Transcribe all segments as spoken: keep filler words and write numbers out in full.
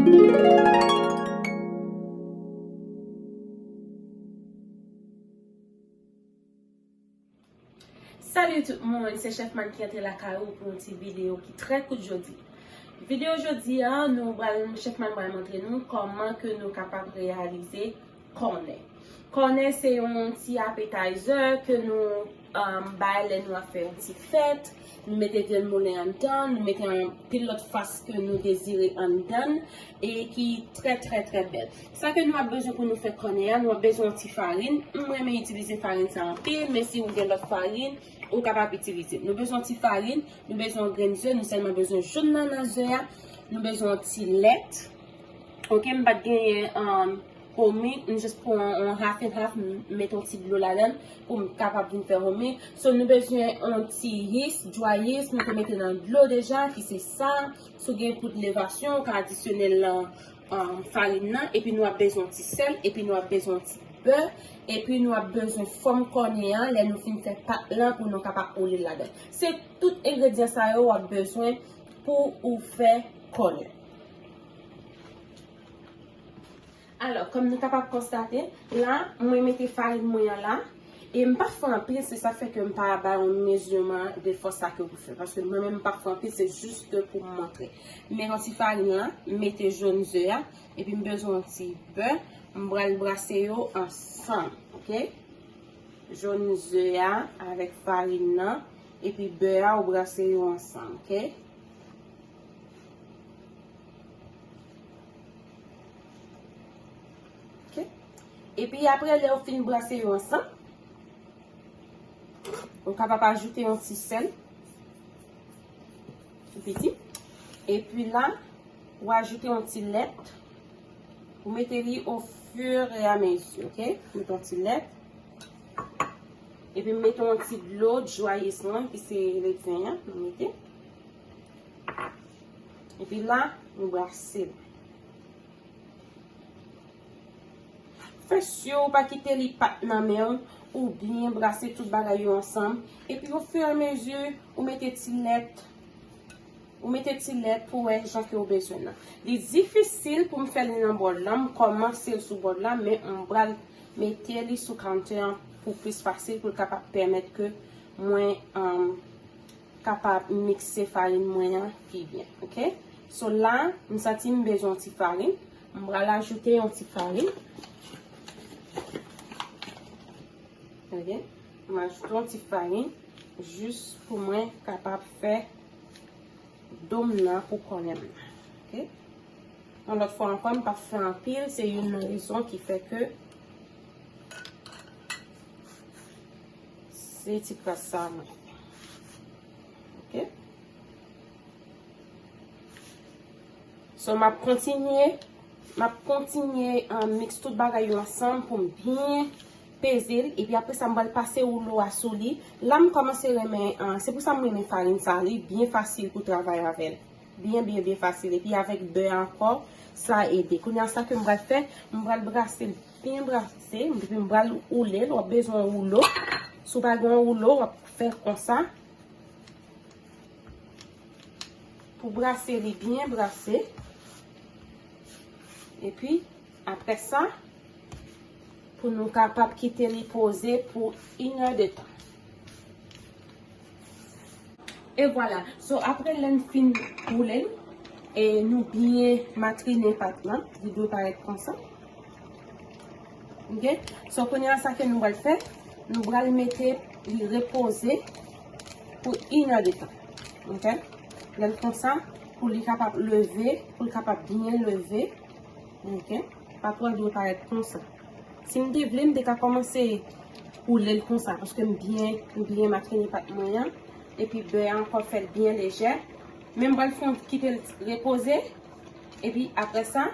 Salut tout moun, se Chef Man ki antre lakay ou pou yon ti videyo ki trè kout jodi. Videyo jodi a, nou pral, Chef Man pral montre nou kòman ke nou kapab reyalize kònè. Kònè se yon ti appetizer ke nou, um, bay lè nou ap fè yon ti fèt. Nou mete vyann moulen anndan, nou mete anpil lòt fas ke nou dezire anndan e ki trè, trè, trè bèl. Sa ke nou ap bezwen pou nou fè kònè a, nou ap bezwen yon ti farin. Mwen renmen itilize farin sa anpil, men si ou gen lòt farin, ou kapab itilize. Nou bezwen yon ti farin, nou bezwen yon grenn ze, nou sèlman bezwen jòn nan nan ze a, nou bezwen yon ti lèt. Ok, m pa t genyen, um, homi, m jis pran yon half and half, m met yon ti dlo ladan l pou m kapab vin fè homi. So, nou bezwen yon ti yis, dry yeast, nou te mete nan dlo deja, ki se sa. Si w gen poud levasyon, ou ka adisyone l nan, um, farin nan, epi nou ap bezwen yon ti sèl, epi nou ap bezwen yon ti bè, epi nou ap bezwen fòm kònè an, lè nou fin fè pat lan pou nou kapab woule l ladan. Se tout engredyan sa yo w ap bezwen pou ou fè kònè. Alò, kòm nou kapab konstate, la, mwen mete farin mwen an la, e m pa fè anpil, se sa fè ke m pa ba yon meziman de fòs sa ke pou fè, paske mwen menm m pa fè anpil, se jis ke pou m montre. M mete yon ti farin la, m mete jòn ze a, epi m bezwen yon ti bè, m pral brase yo ansanm, ok? Jòn ze a avèk farin nan, epi bè a, ou brase yo ansanm, ok? Ok. Epi apre, lè w fin brase yo ansanm, ou kapab ajoute yon ti sèl, tou piti. Epi la, ou ajoute yon ti lèt. Ou mete li au fur et à mesure, ok? Mete yon ti lèt. Epi m mete yon ti dlo dry yeast lan, ki se leven an, m mete. Epi la, nou brase l. Fè si w pa kite li pat nan men w, ou byen brase tout bagay yo ansanm. Epi, au fur et à mesure, ou mete ti lèt, ou mete ti lèt pou wè jan ke w bezwen nan. Li difisil pou m fè li nan bòl lan, m kòmanse l sou bòl la, men m pral mete li sou counter an pou plis fasil, pou l kapab pèmèt ke mwen, um, kapab mikse farin mwen an pi byen, ok? So la, m santi m bezwen yon ti farin. M pral ajoute yon ti farin. Ok? M ajoute yon ti farin jis pou mwen kapab fè do m nan pou kònè m nan. Ok? Yon lòt fwa ankò, m p ap fè anpil, se youn nan rezon ki fè ke se ti kras sa mwen. Ok? So, m ap kontinye, m ap kontinye, uh, mix tout bagay yo ansanm pou m byen peze l. Epi apre sa, m pral pase woulo a sou li. La, m kòmanse renmen, uh, se pou sa m renmen farin sa. Li byen fasil pou travay avè l. Byen, byen, byen fasil. Epi avèk bè ankò, sa ede. Kounye a, sa ke m pral fè, m pral brase l byen brase. Epi m pral woule l. W ap bezwen yon woulo. Si w pa gen yon woulo, w ap fè konsa. Pou brase li byen brase. Epi, apre sa, pou nou kapab kite li poze pou inè de tan. E vwala. So, apre lè n fin woule l, e nou byen matrine pat lan, li dwe parèt konsa. Ok? So, kounye a, sa ke nou pral fè, nou pral mete li repoze pou inè de tan. Ok? Lè l konsa, pou li kapab leve, pou l kapab byen leve. Ok? Patwon dwe parèt konsa. Si m te vle, m te ka kòmanse woule l konsa, paske m byen, m byen matrine pat mwen an. Epi bè a ankò fè l byen lejè. Men m pral fè yon kite l repoze. Epi apre sa,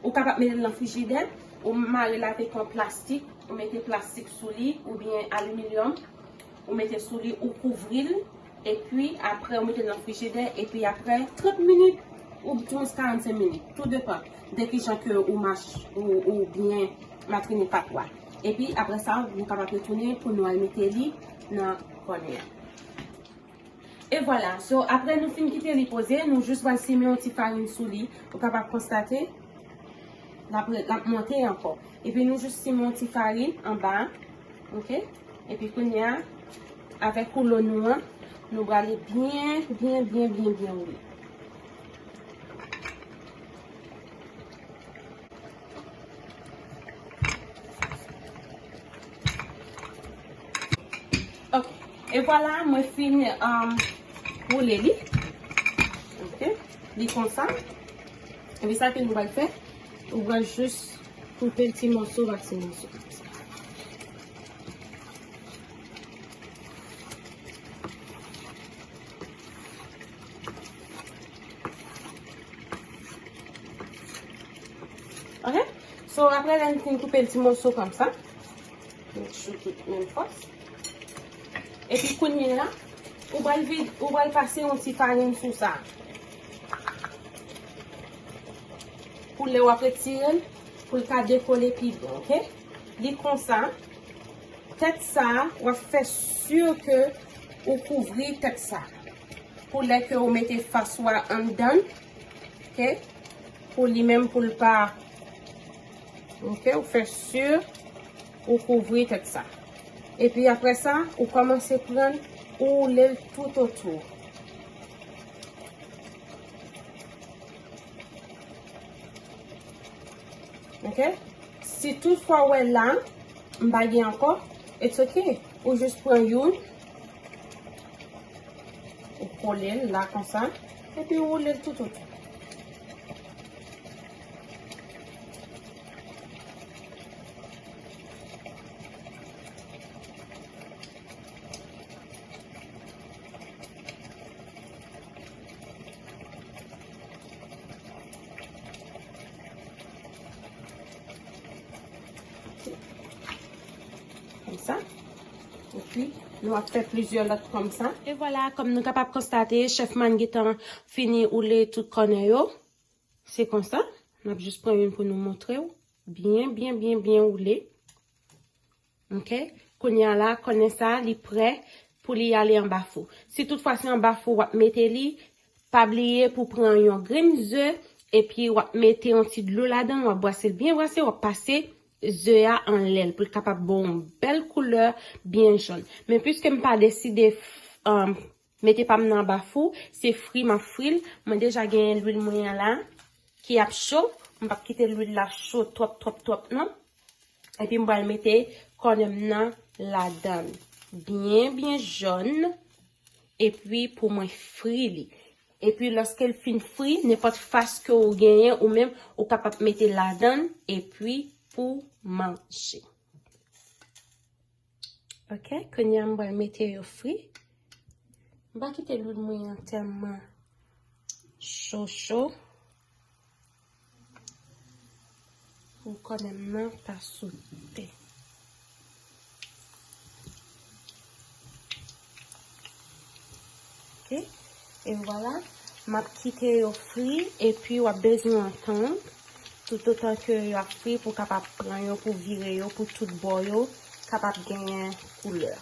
ou kapab mete l nan frijidè, ou mare l avèk yon plastik, ou mete plastik sou li, oubyen aliminyòm, ou mete sou li, ou kouvri l, epi apre ou mete l nan frijidè, epi apre trant minit, oubyen karannsenk minit, tou depan de kijan ke ou mach-, ou, ou byen matrine pat ou a. Epi apre sa, nou kapab retounen pou nou al mete li nan kònè a. E vwala, so apre nou fin kite li poze, nou jis pral simen yon ti farin sou li. Ou kapab konstate, l ap, l ap monte ankò. Epi nou jis simen yon ti farin anba, oke? Epi kounye a, avèk woulo nou an, nou prale byen, byen, byen, byen, byen woule. Ok. E vwala, mwen fin, um, woule li. Ok. Li konsa. Epi sa ke nou pral fè, ou pral jis koupe l ti mòso pa ti mòso. Ok? So, apre lè n fin koupe l ti mòso konsa, make sure tout menm fòs. Epi kounye a, ou pral vid, ou pral pase yon ti farin sou sa. Pou lè w ap retire l, pou l ka dekole pi byen, ok? Li konsa, tèt sa, w ap fè si ke ou kouvri tèt sa. Pou lè ke ou mete fas ou a anndan, ok? Pou li menm, pou l pa, ok? Ou fè si ou kouvri tèt sa. Epi apre sa, ou kòmanse pran, ou woule l toutotou. Ok? Si tout fwa ou wè la, m pa gen ankò, it's ok. Ou jis pran youn, ou kole l la konsa, epi ou woule l toutotou. Konsa. Epi, nou ap fè plizyè lòt konsa. E vwala, kòm nou kapab konstate, chèf Man gentan fini woule tout kònè yo. Se konsa. N ap jis pran youn pou nou montre w. Byen, byen, byen, byen woule. Ok? Kounye a la, kònè sa, li prè pou li ale anba fou. Si toutfwa se anba fou w ap mete li, pa bliye pou pran yon grenn ze, epi w ap mete yon ti dlo ladan l, w ap brase l byen brase, w ap pase ze a anlè l pou l kapab ba w yon bèl koulè byen jòn. Men piske m pa deside, um, mete pa m nan anba fou, se fri m ap fri l. Mwen deja genyen lwil mwen an la ki ap cho. M p ap kite lwil la cho twòp, twòp, twòp non. Epi m pral mete kònè m nan ladan l. Byen, byen jòn. Epi pou mwen fri li. Epi lòske l fin fri, nenpòt fas ke ou genyen ou menm, ou kapab mete ladan l epi pou manje. Ok, kounye a m pral mete yo fri. M pa kite lwil mwen an tèlman cho cho. Pou kònè m nan pa sote. Ok. E vwala, m ap kite yo fri epi w ap bezwen antann toutotan ke yo ap fri pou w kapab pran yo, pou vire yo, pou tout bò yo kapab genyen koulè.